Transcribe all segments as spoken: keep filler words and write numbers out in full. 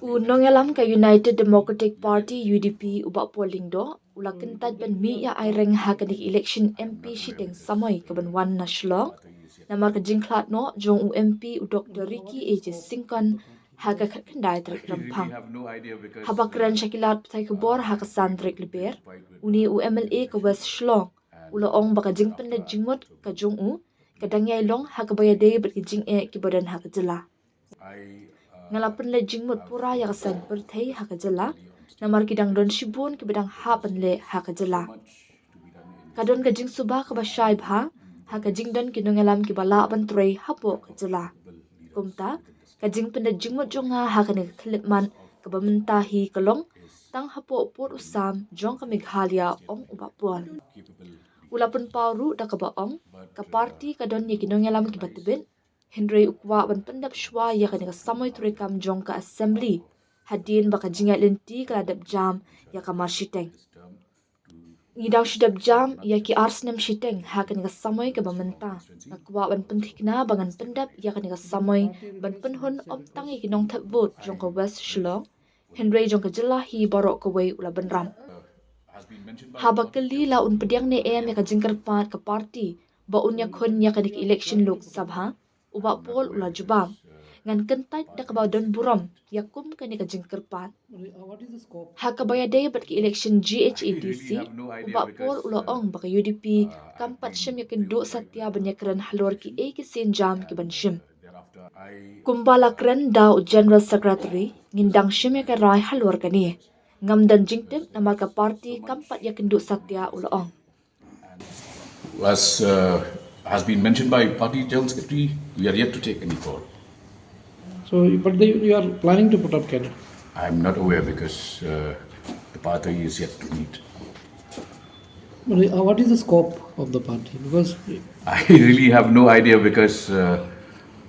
U nongïalam ka United Democratic Party, U D P, u Bah Paul Lyngdoh, u la kyntait ban mih ïa aireng ha kane ka election M P shiteng samoi kaban wan na Shillong, namar ka jingkhlad noh jong u M P u Doctor Ricky A J Syngkon ha ka khatkhyndai tarik Rymphang. Haba kren sha ki lad pathai khubor ha ka san tarik Lber, une u M L A ka West Shillong u la ong ba ka jingpynleit jingmut ka jong u ka dang ïai long ha kaba ïadei bad ki jingeh kiba don ha ka jylla. Nga la pynleit jingmut pura ïa ka saiñ pyrthei ha ka jylla, namar ki dang don shibun kiba dang hap ban leh ha ka jylla. Ka don ka jingsuba kaba shai bha ha ka jingdon ki nongïalam kiba lah ban trei hapoh ka jylla. Kumta, ka jingpynleit jingmut jong nga ha kane ka khyllipmat kaba mynta hi ka long tang hapoh pud u sam jong ka Meghalaya, ong u Bah Paul. U la pynpaw ruh da kaba ong ka party ka don ïa ki nongïalam kiba tbit, hynrei u kwah ban pyndep shuwa ïa kane ka samoi treikam jong ka Assembly hadien ba ka jingïaid lynti ka la dep jam ïa ka mar shiteng. Ngi dang shu dep jam ïa ki ar snem shiteng ha kane ka samoi kaba mynta. Nga kwah ban pynthikna ba ngan pyndep ïa kane ka samoi ban pynhun ym tang ïa ki nongthep vote jong ka West Shillong, hynrei jong ka jylla hi baroh kawei, u la bynrap. Haba kylli la un pdiang ne em ïa ka jingkyrpad ka party ba un ïakhun ïa kane ka election Lok Sabha, u Bah Paul u la jubab: Ngan kyntait da kaba don burom ïa kum kane ka jingkyrpad. Ha kaba ïadei bad ka election G H A D C, u Bah Paul u la ong ba ka U D P kam pat shim ïakynduh satia ban ïakren halor kiei ki sienjam ki ban shim. Kumba la kren da u General Secretary, ngin dang shim ïa ka rai halor kane. Ngam don jingtip namar ka party kam pat ïakynduh satia, u la ong. As uh, has been mentioned by Party General Secretary, we are yet to take any call. So, but they, you are planning to put up cadre? I'm not aware because uh, the party is yet to meet. But, uh, what is the scope of the party? Because I really have no idea because uh,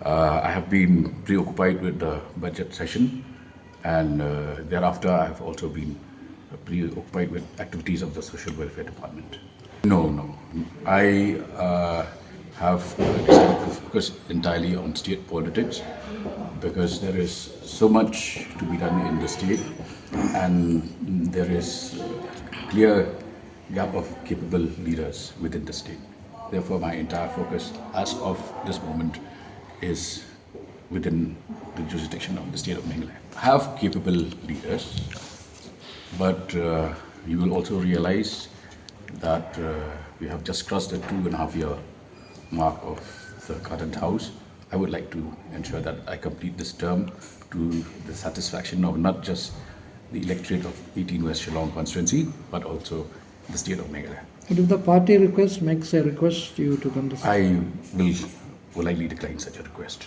uh, I have been preoccupied with the budget session, and uh, thereafter I have also been preoccupied with activities of the Social Welfare Department. No, no. I uh, have uh, decided to focus entirely on state politics because there is so much to be done in the state, and there is a clear gap of capable leaders within the state. Therefore, my entire focus as of this moment is within the jurisdiction of the state of Meghalaya. Have capable leaders, but uh, you will also realize that uh, we have just crossed the two and a half year mark of the current House. I would like to ensure that I complete this term to the satisfaction of not just the electorate of eighteen West Shillong constituency, but also the state of Meghalaya. But if the party request makes a request to you to contest? I will politely decline such a request.